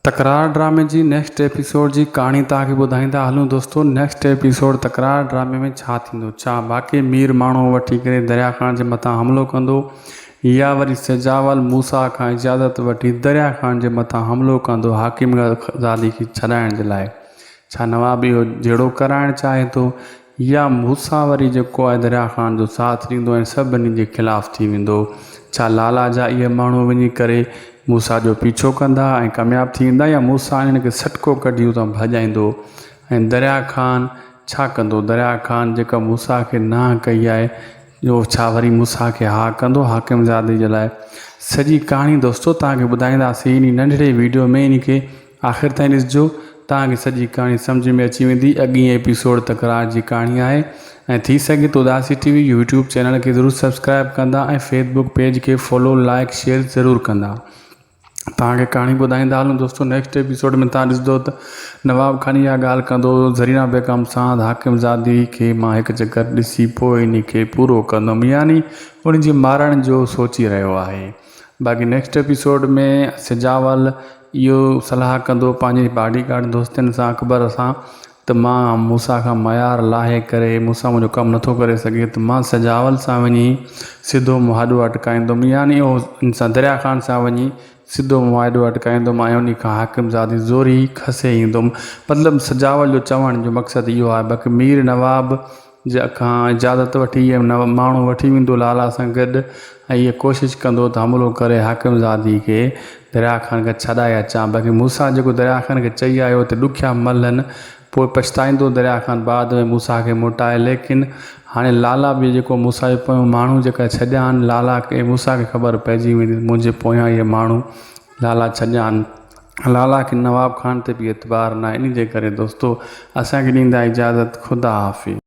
تڪرار ڊرامي جي نيڪسٽ ايپيسوڊ جي ڪهاڻي توهان کي ٻڌائيندا هلون دوستو نيڪسٽ ايپيسوڊ تڪرار ڊرامي ۾ ڇا ٿيندو ڇا واقعي مير ماڻهو وٺي ڪري دريا خان جي مٿان حملو ڪندو يا وري سجاول موسيٰ کان اجازت وٺي دريا خان جي مٿان حملو ڪندو حاڪم غزالي کي ڇڏائڻ جي لاء ڇا نواب اهو جهيڙو ڪرائڻ چاهي ٿو يا موسيٰ وري جيڪو آهي دريا خان جو ساٿ ڏيندو ۽ سڀني جي خلاف ٿي ويندو. ڇا لالا جا اهي ماڻهو وڃي ڪري موسيٰ جو پيڇو ڪندا ۽ ڪامياب ٿي ويندا يا موسيٰ انهن کي سٽڪو ڪڍي اتان ڀڄائيندو ۽ دريا خان ڇا ڪندو؟ دريا خان جيڪا موسيٰ کي نانهه ڪئي آهي اهو ڇا وري موسيٰ کي ها ڪندو حاڪم زادي جي لاء؟ سڄي ڪهاڻي دوستو توهان کي ٻڌائينداسين انهي ننڍڙي ويڊيو ۾ انهي کي آخر تائين ڏسجو توهان کي سڄي ڪهاڻي سمجهه ۾ اچي ويندي. اڳئين ايپيسوڊ تڪرار جي ڪهاڻي آهي ۽ ٿي سگهي ته Udasi T V YouTube channel کي ضرور سبسڪرائب ڪندا ۽ فيس بڪ پيج کي فالو لائيڪ شيئر ضرور ڪندا. توهان کي ڪهاڻي ٻڌائيندا هلون دوستو نيڪسٽ ايپيسوڊ ۾ توهان ڏسندو ته نواب خان اها ڳالهه ڪندو زرينا بيگم سان حاڪم زادي کي مان هڪ چڪر ڏسي پوء انهي کي پورو ڪندم يعني ان جي مارڻ جو سوچي رهيو آهي. باقي نيڪسٽ ايپيسوڊ ۾ سجاول اهو صلاح ڪندو پنهنجي باڊي گارڊ دوستن سان اڪبر سان ته مان موسيٰ کان ميار لاهي ڪري موسيٰ منهنجو ڪم نٿو ڪري سگهي ته مان سجاول سان وڃي سڌو مهاڏو اٽڪائيندم يعني اهو ان سان دريا خان سان وڃي سڌو معاهدو اٽڪائيندم ۽ انهي کان حاڪم زادي زوري کسي ايندم مطلب سجاول جو چوڻ جو مقصد اهو آهي باقي مير نواب جي کان اجازت وٺي اهي ماڻهو وٺي ويندو لالا سان گڏ ۽ اها ڪوشش ڪندو ته حملو ڪري حاڪم زادي کي دريا خان کان ڇڏائي اچان. باقي موسيٰ جيڪو دريا خان کي چئي آيو ته ڏکيا ملهن پوء پڇتائيندو دريا خان بعد ۾ موسيٰ کي موٽائي ليڪن هاڻي لالا به جيڪو موسيٰ جي پويون ماڻهو جيڪا ڇڏيا آهن لالا کي موسيٰ کي خبر پئجي ويندي ته منهنجي پويان اهي ماڻهو لالا ڇڏيا آهن. لالا کي نواب خان تي به اعتبار ناهي انهي جي ڪري دوستو اسان کي ڏيندا اجازت خدا حافظ.